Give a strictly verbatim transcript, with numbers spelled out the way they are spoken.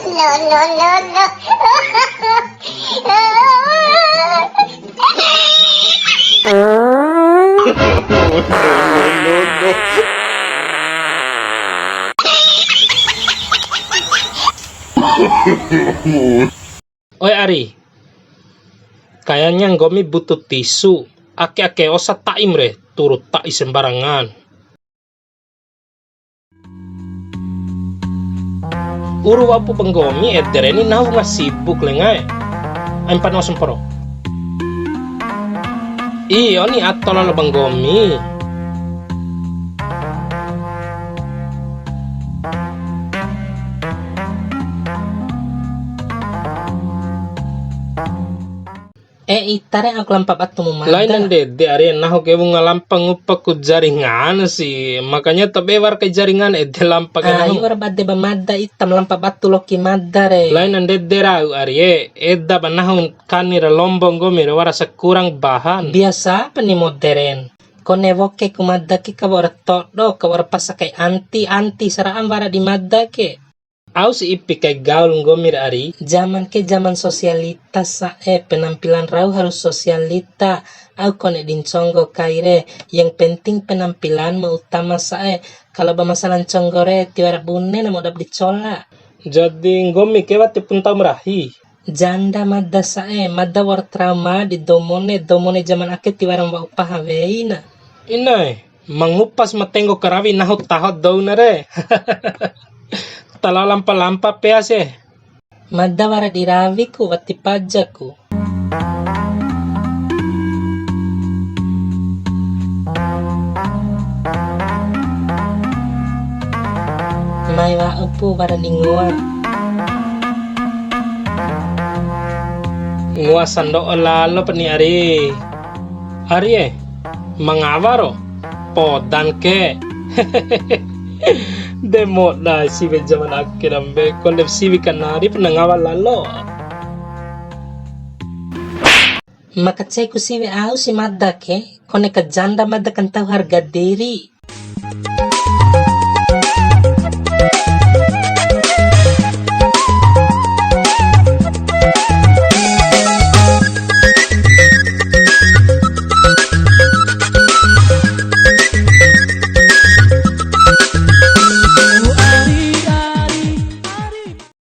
No, no, no, no. Oi Ari, kayaknya nggomi butuh tisu. Ake-ake osa ta'im re, turu ta'i sembarangan. Uru wa'upu ba nggomi ede re ni nahu wunga sibuk lengae. Aimpa nao semporo. Iyo ni ato lalo ba nggomi. E ita re, au lampa batu mu mada. Laina ndede ari, nahu ke wunga lampa ngupa ku jaringan si, makanya tabe wara kai jaringan ede lampa ke nahu. Ayo wara bade ba mada, ita ma lampa batu loki mada re. Laina ndede rau ari e, eda ba nahu kani ra lombo nggomi re wara sakurang bahan. Biasa pa ni moderen. Kone woke ku mada ke ka wa'ura todo, ka wa'ura pasa kai anti, anti sara'am wara di mada ke. Au si ipi kai gaul nggomi re ari. Zaman ke zaman sosialitas sa'e, penampilan rau harus sosialita. Au kone di nconggo kai re, yang penting penampilan ma utama sa'e. Kalau ba masalah nconggo re, tiwara bune na modap di cola. Jadi nggomi ke wati pu ntau ma rahi. Janda mada sa'e, mada wa'ur trauma di dou mone, dou mone zaman ake tiwara ma wa'u paha wei na. Inae, ma ngupas ma tenggo karawi nahu taho dou na re. Ta lao lampa-lampa pea se. Mada wara di rawi ku, wati paja ku. Mai wa'u pu wara di ngoa. Ngoa sando'o lalo pa ni ari. Ari e, ma ngawa ro? Podan ke. De moda siwe zaman ake rambe, kone siwi kanari pa na ngawa lalo. Ma kacei ku siwe au si mada ke, kone ka janda mada ka ntau harga diri.